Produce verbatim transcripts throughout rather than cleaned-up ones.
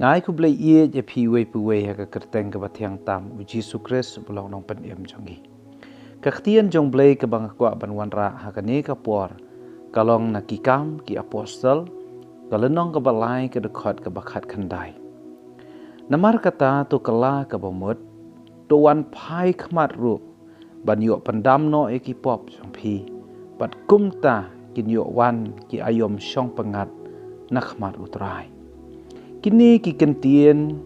Ai khublei ïeit ïa phi uwei pa uwei ha ka kyrteng kaba thiang tam U Jisu Khrist uba long Nongpynim jong ngi. Ka ktien jong U Blei kaba nga kwah ban wanrah ha kane ka por ka long na Ki Kam ki Apostol, ka lynnong kaba lai, ka dkhot kaba khatkhyndai. Namar kata to kylla kaba mut, to wan phai khmat ruh ban ïoh pyndam noh ïa ki pop jong phi, bad kumta kin ïoh wan ki aïom shong pyngngad na khmat U Trai. Kine ki kyntien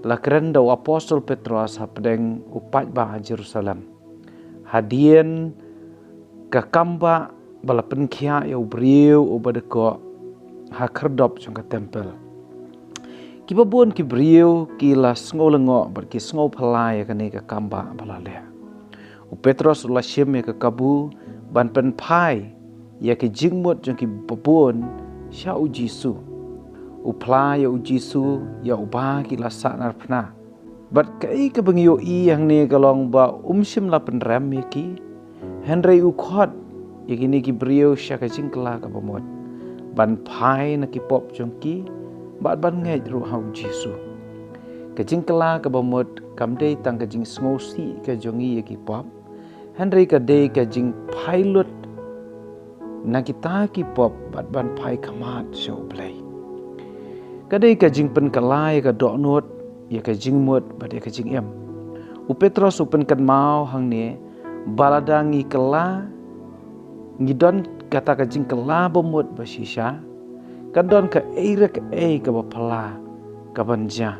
la kren da u Apostol Petros hapdeng u paidbah ha Jerusalem hadien ka kambah ba la pynkhiah ïa u briew uba dkoh ha khyrdop jong ka templ. Kiba bun ki briew ki la sngew lyngngoh bad ki sngew phylla ïa kane ka kambah ba la leh. U Petros u la shim ïa ka kabu ban pynphai ïa ki jingmut jong kiba bun sha U Jisu. U phla ïa U Jisu ïa uba ki la sahnarphna. Bad kaei kaba ngi ïohi hangne ka long ba um shym la pynrem ïa ki, hynrei u khot ïa kine ki briew sha ka jingkylla kaba mut, ban phai na ki pop jong ki, bad ban ngeit ruh ha U Jisu. Ka jingkylla kaba mut kam dei tang ka jingsngewsih ka jong ngi ïa ki pop, hynrei ka dei ka jingphai lut na kita ki pop bad ban phai khmat sha U Blei. Ka dei ka jingpynkylla ïa ka dohnud, ïa ka jingmut bad ïa ka jingim. U Petros u pynkynmaw hangne ba lada ngi kylla, ngi don kata ka jingkylla ba mut ba shisha, kan don kaei re kaei kaba phylla kaban jia.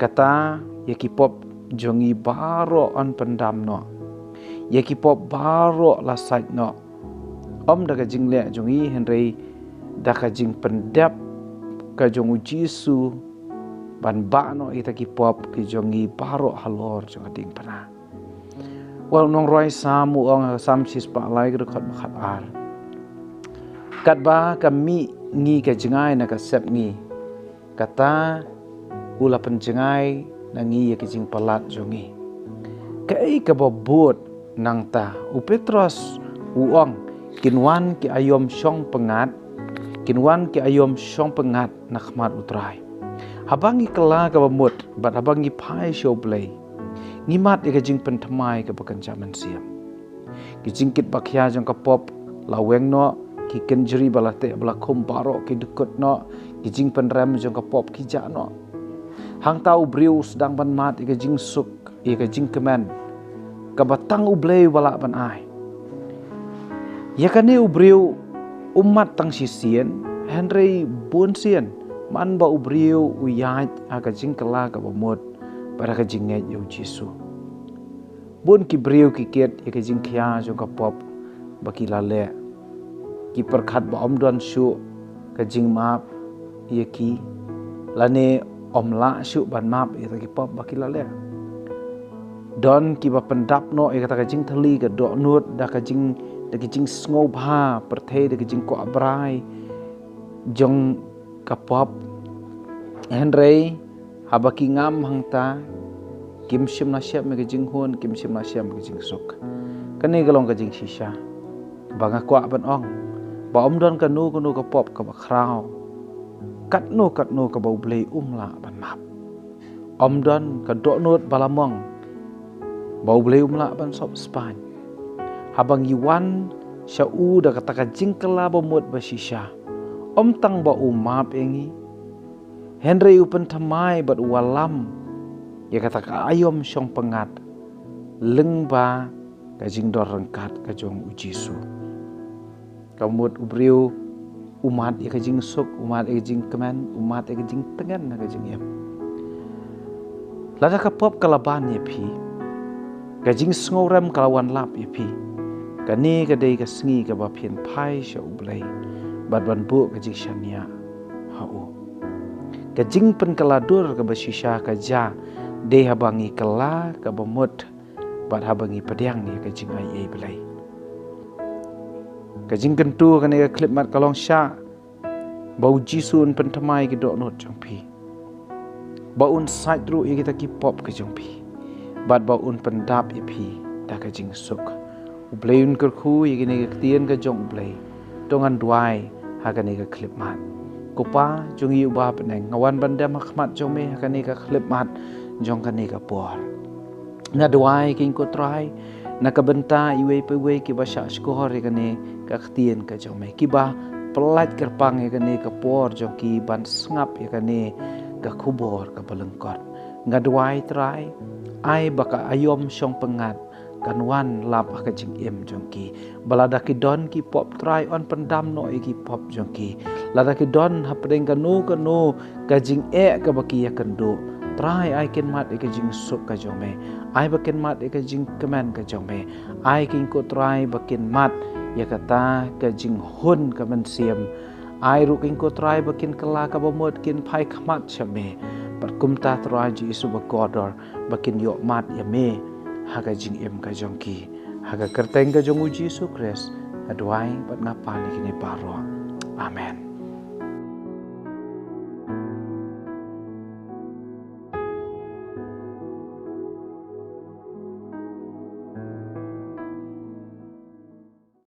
Kata ïa ki pop jong ngi baroh yn pyndam noh. Ïa ki pop baroh la sait noh. Ym da ka jingleh jong ngi hynrei da ka jingpyndep ka jong U Jisu ban bah noh ïa kita ki pop ki jong ngi baroh halor jong ka diengphna. Wat u nongrwai Salm u ong ha Salm shispah lai, ka dkhot ba khatar: Katba ka mih ngi ka jngai na ka sepngi, kata u la pynjngai na ngi ïa ki jingpalat jong ngi. Kaei kaba bud nangta? U Petros u ong, kin wan ki aïom shong pyngngad, kin wan ki aïom shong pyngngad na khmat U Trai. Haba ngi kylla kaba mut bad haba ngi phai sha U Blei, ngi mad ïa ka jingpynthymmai kaba kynja mynsiem. Ki jingkit ba khia jong ka pop la weng noh, ki kynjri ba la teh ba la khum baroh ki dkut noh, ki jingpynrem jong ka pop ki jah noh. Hangta u briew u sdang ban mad ïa ka jingsuk, ïa ka jingkmen kaba tang U Blei u ba lah ban ai. Ïa kane u briew um mad tang shisien, hynrei bunsien, man ba u briew u ïaid ha ka jingkylla kaba mut bad ha ka jingngeit ïa U Jisu. Bun ki briew ki kit ïa ka jingkhia jong ka pop ba ki la leh. Ki pyrkhat ba ym don shuh ka jingmap ïa ki, lane ym lah shuh ban map ïa kita ki pop ba ki la leh. Don kiba pyndap noh ïa kata ka jingthylli ka dohnud da ka jing, da ka jingsngewbha pyrthei, da ka jingkwah brai jong ka pop. Hynrei haba ki ngam hangta, kim shym la shem ïa ka jinghun, kim shym la shem ïa ka jingsuk. Kane ka long ka jingshisha ba nga kwah ban ong, ba ym don kano kano ka pop kaba khraw, katno katno kaba U Blei um lah ban map. Ym don ka dohnud ba la mong ba U Blei um lah ban sop spaiñ. Haba ngi wan sha U da kata ka jingkylla ba mut ba shisha, ym tang ba u map ïa ngi, hynrei u pynthymmai bad u wallam ïa kata ka aïom shong pyngngad lyngba ka jingdon ryngkat ka jong U Jisu. Ka mut u briew u mad ïa ka jingsuk, u mad ïa ka jingkmen, u mad ïa ka jingtngen na ka jingim. Lada ka pop ka la ban ïa phi, ka jingsngewrem ka la wan lap ïa phi, kane ka dei ka sngi kaba phin phai sha U Blei bad ban buh ka jingshaniah ha U. Ka jingpynkylla dur kaba shisha ka jia dei haba ngi kylla kaba mut bad haba ngi pdiang ïa ka jingaiei Blei. Ka jingkyntu kane ka khyllipmat ka long, shah ba U Jisu un pynthymmai ki dohnud jong phi, ba un sait ruh ïa kita ki pop ki jong phi, bad ba un pyndap ïa phi da ka jingsuk. U Blei un kyrkhu ïa kine ki ktien ka jong U Blei. To ngan duwai ha kane ka khyllipmat. Ko Pa jong ngi uba ha bneng, nga wan ban dem ha khmat jong me ha kane ka khyllipmat jong kane ka por. Nga duwai, ko Trai, na ka bynta iwei pa iwei kiba shah shkor ïa kane ka ktien ka jong me, kiba pyllait kyrpang ïa kane ka por jong ki ban sngap ïa kane ka khubor kaba lyngkot. Nga duwai, Trai, ai ba ka aïom shong pyngngad kan wan lap ha ka jingim jong ki. Ba lada ki don ki pop, Trai, yn pyndam noh ïa ki pop jong ki. Lada ki don hapdeng kano kano ka jingeh kaba ki ïakynduh, Trai, ai kin mad ïa ka jingsuk ka jong me. Ai ba kin mad ïa ka jingkmen ka jong me. Ai, ko Trai, ba kin mad ïa kata ka jinghun ka mynsiem. Ai ruh, ko Trai, ba kin kylla kaba mut, kin phai khmat sha me. Bad kumta, Trai Jisu ba kordor, ba kin ïoh mad ïa me ha ka jingim ka jong ki. Ha ka kyrteng ka jong U Jisu Khrist nga duwai bad nga pan ïa kine baroh. Amen.